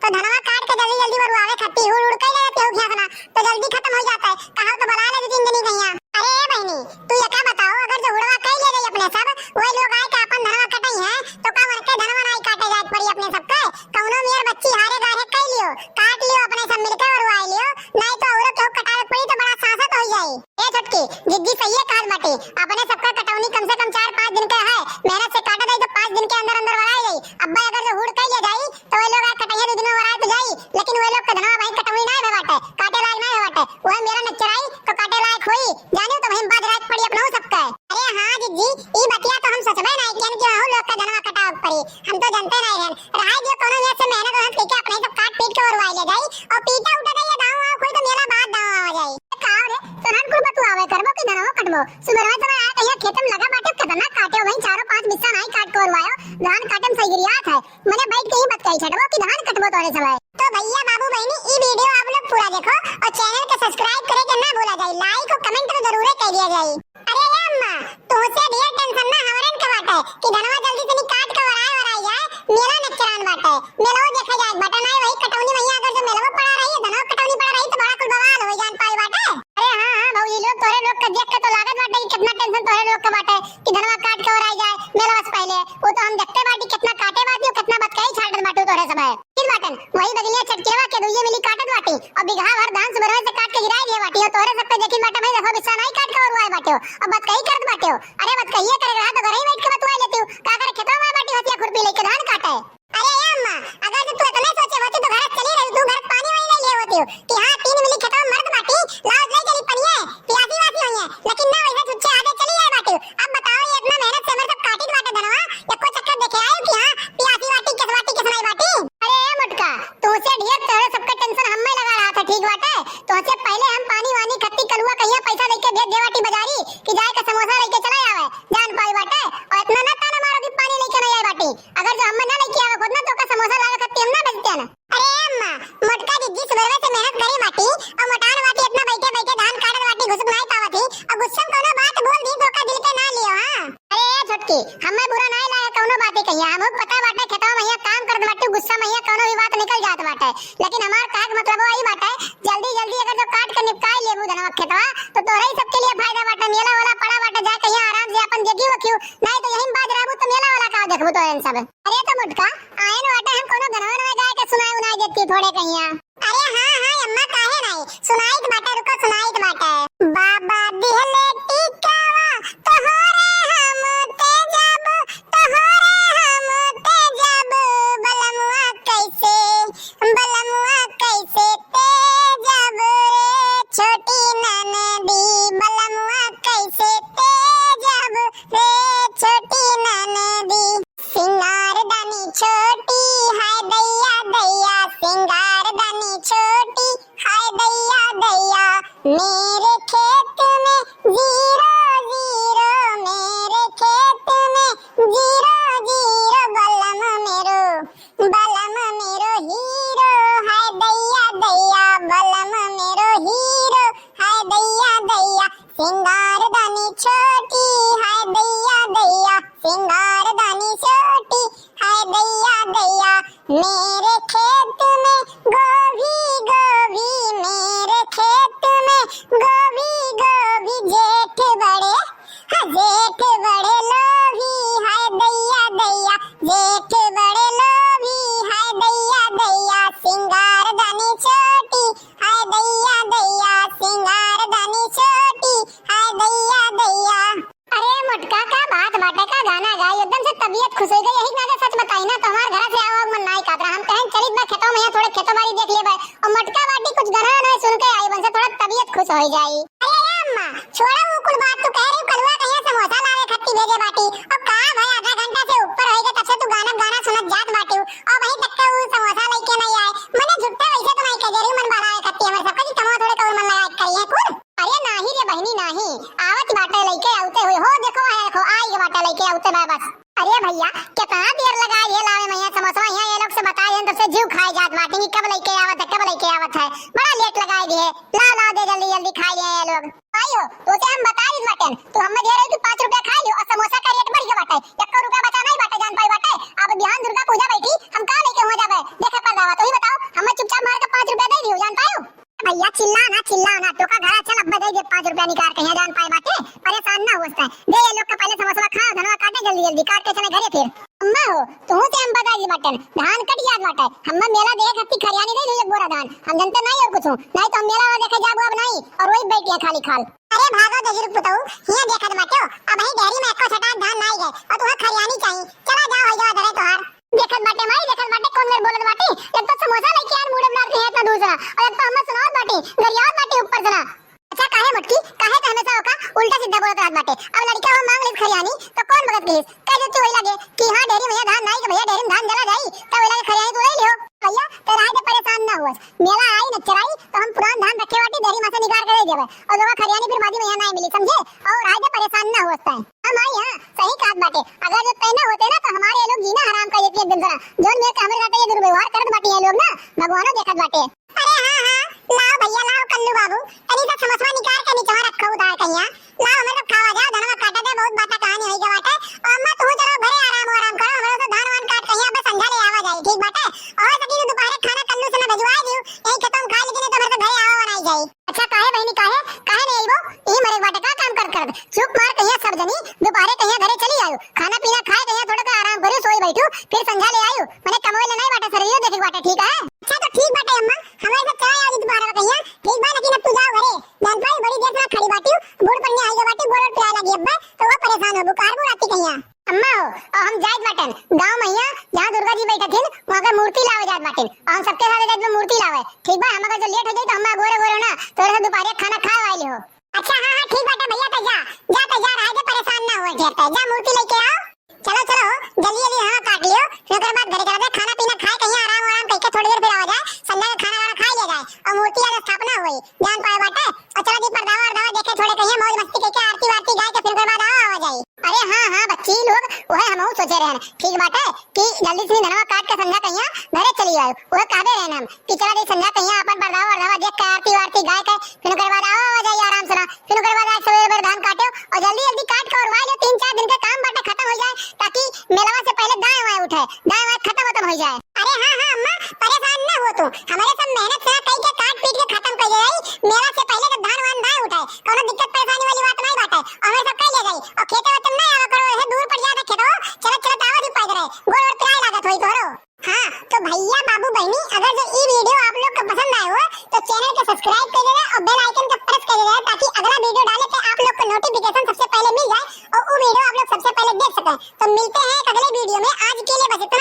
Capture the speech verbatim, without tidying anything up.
तो धनवा काट के जल्दी जल्दी वरुआवे खत्ती हुड़ हुड़ कई लेते हो घियासना, तो जल्दी खत्म हो जात है। कहो तो बुला ले दो तीन जनी कहिया। अरे ए बहिनी, तू एका बताओ, अगर जो हुड़वा कई ले जाई अपने सब, वही लोग आए के अपन धनवा कटई है, तो का उनके धनवा नाई काटे जाए पड़ी अपने सबके? कौनो मेर बच्ची हारे गारे कई लियो, काट लियो अपने सब मिलके वरुआई लियो, नाई तो औरो केहू कटावे पड़ी तो बड़ा सांसत हो जाई। ए छोटकी, जिज्जी सही है कहत बाटे, अपने सबका कटौनी कम से कम चार पाँच दिन के है, मेहनत से काटा जाई तो पाँच दिन के अंदर अंदर वराई जाई। अब्बा अगर जो हुड़ कई ले जाई तो वही लोग आए कटैया दो दिन में वराई तो जाई, लेकिन वही लोग के धनवा वही कटौनी ना है बाटे, काटे लायक ना है बाटे। वह मेरा नच्चराई तो काटे लायक होई, जानियो तो वही बाज रात पड़ी अपनहु सबका। अरे हाँ जिज्जी, ई बतिया तो हम सोचबे नाई कियन कि वहू लोग का धनवा कटावे पड़ी, हम तो जानते नाई रहन। रहाई दियो कौनो मेर से मेहनत वहनत कइके अपने सब काट पीट के वरुआई ले जाई, और पीटा उठा जाई दाव आव कोई तो मेला बाद दाव आ जाई। का रे, तोहन कुल बतुआवे करबो कि धनवा कटबो? सुबह में तो आए कहिया खेत में लगा बाटे, कितना काटे हो भाई, चारों पांच बिस्सा नाई काट के वरुआयो, धान काटे में सही गिरियात है। मने बैठ के ही बतकही छटबो कि धान कटबो तोरे सब है। तो भैया बाबू बहिनी, ई video आप लोग पूरा देखो और channel के subscribe करे के ना भूला जाई, like और comment तो जरूर कर दिया जाई। अरे ए अम्मा, तुमसे ढेर tension ना हमरन के बाटे कि धनवा जल्दी तनी काट के वराए वराई जाए, मेला नक्चरान बाटे, मेलवो देखे जाए बाटे, नाई वही कटौनी मैया अगर जो मेलवो पड़ा रही, धनवा कटौनी पड़ा रही तो बड़ा कुल बवाल हो जान पाई बाटे। अरे हाँ हाँ भौजी लोग, तोहरे लोग का देख के तो लागत बाटे कि कितना tension तोहरे लोग का बाटे कि धनवा काट के वराई जाए मेलवा से पहले। वो तो हम देखते बाटी कितना काटे बाटी और कितना बतकही छाटत बाटू तोहरे सब है। ठीक बाटन, वही बगलिया चटकेवा के दुइये मिली काटत बाटी और बिगहा भर धान सुबह से काट के गिराए दिए बाटी और तोहरे सबके देखी बाटे भाई देखो बिस्सा नाई काट के वरुआए बाटे हो और बतकही करत बाटे हो। अरे बतकहिए करे रहा तो घर ही बैठ के बतुआ लेती हूँ, का करे खेतवा में बाटी हथिया खुरपी लेके धान काटे। अरे ए अम्मा, अगर जो तू इतने सोचे होती तो घर चली रही, तू घर पानी वानी नहीं ले होती हो कि हाँ तीन मिली खेतवा में मर्द बाटी, लाओ ले चली पनिए, पियासी वासी हुई है, लेकिन ना वैसे छुच्छे आगे चली आए बाटी। अब बताओ ये इतना मेहनत से मेरे सब काटित बाटे धनवा, एको चक्कर देखे आयो कि हाँ पियासी बाटी, किस बाटी, किस नाई बाटी। अरे ए मोटका, तुमसे ढेर तोहरे सबके tension हम्मे लगा रहा था, ठीक बाटे? तुमसे पहले हम पानी वानी खत्ती कलुआ कहिया पैसा लेके भेज दे बाटी बाजारी कि जाए के समोसा लेके चला आवे, जान पाई बाटे? और इतना ना ताना मारो कि पानी लेके नहीं आए बाटी। अगर जो हम्मे ना लेके आवे खुद ना तो का समोसा लावे खत्ती हम ना बेचते हैं ना। अरे अम्मा, मोटका जिज्जी सुबह से मेहनत करी बाटी और मोटान बाटी इतना बैठे बैठे धान काटत बाटी घुसुक नहीं पावत ही और गुस्सा में कौनो बात बोल दी तो का दिल पे ना लियो, हाँ। अरे ए छोटकी, हमें बुरा नहीं लागे कौनो बात ही कहिया, हम पता बाटे खेतवा में यहाँ काम करत बाटी, गुस्सा में यहाँ कौनो भी बात निकल जात बाटे, लेकिन हमार कहे के मतलब वही बाटे, जल्दी जल्दी अगर जो काट के निपटाई लेबू धनवा खेतवा तो तोहरे ही सबके लिए फायदा बाटे, मेला वाला पड़ा बाटे, जा कहीं आराम से अपन देखी वखियो, नहीं तो यहीं बाज रहबू तो मेला वाला का देखबू तो इन सब। अरे तो मोटका, आयन बाटे हम कौनो गनवा नवा गाय के सुनाई उनाई देती थोड़े कहिया। अरे हाँ हाँ अम्मा काहे नहीं, सुनाई तो बाटे, रुको सुनाई तो बाटे। बाबा दिहले टिकावा तोहरे हम तेजब, तोहरे हम तेजब, बलमुआ कैसे, बलमुआ कैसे तेजब रे छोटी ननदी, बलमुआ कैसे तेजब रे छोटी ननदी। सिंगारदानी छोटी हाय दैया दैया, सिंगारदानी छोटी हाय दैया दैया। मेरे खेत में जीरो जीरो, मेरे खेत में जीरो जीरो, बलम मेरो, बलम मेरो हीरो हाय दैया दैया, बलम मेरो हीरो हाय दैया दैया। सिंगारदानी छोटी हाय दैया दैया, सिंगारदानी छोटी हाय दैया दैया। मेरे खेत में गोभी गोभी, मेरे खेत में गोभी गोभी, जेठ बड़े, हाँ, जेठ बड़े लोभी हाय दैया दैया, जेठ बड़े लोभी हाय दैया दैया। सिंगारदानी छोटी हाय दैया दैया, सिंगारदानी छोटी हाय दैया दैया। अरे मोटका, का बात बाटे, का गाना गाई, एकदम से तबीयत खुश हो गई। यही गाना सच बताई ना तो हमार घर से आवे मन नाई कात रहा। हम कहें चलित बा खेतों में, यहाँ थोड़े खेतों बारी देख लेबे। और मोटका बाटी कुछ गाना ना सुन के आई बन से थोड़ा तबीयत खुश हो जाई। अरे अम्मा, छोड़ा वो कुल बात, तू कह रही कलुआ कहिया समोसा लावे खत्ती भेजे बाटी। और का भाई आधा घंटा से ऊपर हो गया तब से तू गाना गाना सुनत जात बाटी। और वहीं तक के वो समोसा लेके नहीं आए। मने झुट्ठा वैसे तो नहीं कह दे रही, मन बढ़ावे खत्ती हमारे सबका जी कमवा थोड़े कौन मन लगा के करी है कुल। अरे नाही रे बहिनी नाही, आवत बाटे लइके आउते हुए, हो देखो, है देखो, आई के बाटे लइके आउते बा बस। अरे भैया, कितना देर लगाई है लावे में ये समोसवा, यहाँ ये लोग से बताए हैं, तब से जीव खाए जात बाटे कि कब लइके आवत है, कब लइके आवत है, बड़ा लेट लगाई दिए। लाओ, लाओ, दे जल्दी, जल्दी खाई लिए ये लोग। भाई हो, तो से हम बता दी बाटे, तू हमें दे रही तू पाँच रुपया खाई लियो और समोसा का रेट बढ़ गया बाटे, एक रुपया बचा नहीं बाटे, जान पाई बाटे। अब बिहान दुर्गा पूजा बैठी, हम का लइके हुआ जाबे, देखे पर जावा, तू ही बता। जल्दी जल्दी काट के चला घरे फिर। अम्मा हो, तुहू से हम बताई बाटन, धान कट जात बाटे। हम्मा मेला देखे खातिर खरियानी दे दो एक बोरा धान, हम जनते नाहीं और कुछ, नाहीं तो हम मेला वाला देखे जाबो अब नाहीं, और वही बैठी है खाली खाल। अरे भागो दहिजरू पुतऊ, हियाँ देखत बाटे हो, अबहीं डेहरी में एको छटाक धान नाहीं गए, और तुहे खरियानी चाही। चला जाओ, होई जाओ धरे तोहार। देखत बाटे माई, देखत बाटे, कौन मेर बोलत बाटे, एक तो समोसा लेके आन मुड़े बनात है इतना दूर से ना, और एक तो हम्मा सुनावत बाटे, गरियावत बाटे ऊपर से ना। अच्छा काहे मोटकी, काहे तो हमेशा ओका उल्टा सीधा बोलत रहत बाटे। अब लड़का हो मांग लेत खरियानी तो कौन बगत कहिस, कह देती वही लगे कि हाँ डेहरी में धान नाहीं कि भैया डेहरी में धान जला जाई, तब वही लगे खरियानी तू ले लियो। भैया ते राय दे परेशान ना हुअस, मेला आई न चराई तो हम पुरान धान रखे बाटी डेहरी में से निकाल के दे देबे और लोग खरियानी फिर बादी में यहाँ नाहीं मिली, समझे? और राय दे परेशान ना हुअस तै। हम आई हाँ सही कहत बाटे, अगर जो तै ना होते ना तो हमारे ये लोग जीना हराम कर देती एक दिन से ना, जोन मेरे के हमरे साथ ये दुर्व्यवहार करत बाटी ये लोग ना, भगवानो देखत बाटे। अरे हाँ, हाँ, लाओ भैया, लाओ कल्लू बाबू, तनी सा समोसवा निकाल के निचवा रखो उधार कहिया। लाओ, हमें सब खावा जाओ, धनवा काटा दे, बहुत बाता कहानी होई गवा बाटे। और अम्मा, तू चलो घरे आराम, आराम करो, हमें तो धान वान काट कहिया, बस संझा ले आवा जाई, ठीक बाटे? और सकी तो दोपहरे खाना कल्लू से ना भिजवाई दियो, यही खेतों में खा ली, नहीं तो हमें तो घरे आवा बनाई जाई। अच्छा, काहे बहिनी, काहे? काहे नहीं आईबो? ई मरे बाटे का काम कर कर? चुप मार कहिया सब जनी, दोपहरे कहिया घरे चली आयो, खाना पीना खाए कहिया थोड़ा सा आराम करियो, सोई बैठो, फिर संझा ले आयो, मने कमवे ले नहीं बाटे, शरीर देखे बाटे, ठीक है? अच्छा तो ठीक बाटे अम्मा, हमारे साथ चला आओ जी दोपहर में कहिया, ठीक बा, लेकिन अब तू जाओ घरे। जान पाई बड़ी देर से खड़ी बाटी, बूढ़ पन्ने आई गए बाटी, गोड़ वोड़ पिराए लगी अब्बा, तो वो परेशान हो, बुखार बुढ़ आती कहिया। अम्मा हो, और हम जाइत बाटन, गाँव में हियाँ जहाँ दुर्गा जी बैठा थिन, वहाँ के मूर्ति लावे जात बाटिन, और हम सबके साथ जाइत बा मूर्ति लावे, ठीक बा? हम अगर जो लेट हो जाई तो हम गोरे गोरे हो ना, तो ऐसे दोपहर खाना खाए वाली हो। अच्छा, हाँ, हाँ, ठीक बाटे भैया, तो जा, जा, तो जा, रहा दे, परेशान ना हुए, ठीक है, जा मूर्ति लेके आओ। चलो, चलो, जल्दी, जल्दी, हाँ, काट लियो, फिर ओकर बाद घरे चला दे, खाना पीना खाए, कहीं आराम, आराम करके थोड़ी देर फिर आवा जाए, संध्या के खाना वाना खाए लिया जाए, और मूर्ति आज स्थापना हुई, जान पाए बाटे, और चलो जी, परदावा, वरदावा देखे, थोड़े कहीं मौज मस्ती करके, आरती वारती गाए के, फिर ओकर बाद आवा, आवा जाए। अरे हाँ, हाँ, बच्ची लोग, वह हमहू सोचे रहन, ठीक बाटे, कि जल्दी से धनवा काट के संध्या कहिया घरे चली आयो। उहे कहबे रहन हम कि चला जाई संध्या कहिया अपन परदावा वरदावा देख के आरती वारती गाय के फिर ओकरे बाद आवा, आवा जाई आराम से ना। फिर ओकरे बाद आज सवेरे बेर धान काट्यो और जल्दी जल्दी काट के ओरवाई लो, तीन चार दिन के काम बाटे खतम हो जाए, ताकि मेलवा से पहले दाएं वाएं उठे, दाएं वाएं खतम खतम हो जाए। अरे हाँ, हाँ अम्मा, परेशान ना हो तू, हमारे सब मेहनत से कई के काट पीट के खतम कर जाई, मेला से पहले जब धान वान दाएं उठे, कोनो दिक्कत परेशानी वाली बात नहीं बाटे, और हमें सब कह ले जाई, और खेते वेते में नहीं आवा करो, ऐसे दूर पड़ जाता खेतवा, चलत चलत आवा दी पैदल, गोड़ और पिराए लागत होई तोहरो। हाँ, तो भैया, बाबू, बहनी, अगर जो ई video आप लोग को पसंद आए हो, तो channel को subscribe कर देना और bell icon को press कर देना, ताकि अगला video डाले पे आप लोग को notification सबसे पहले मिल जाए और वो video आप लोग सबसे पहले देख सकें। तो मिलते हैं एक अगले video में, आज के लिए बस इतना।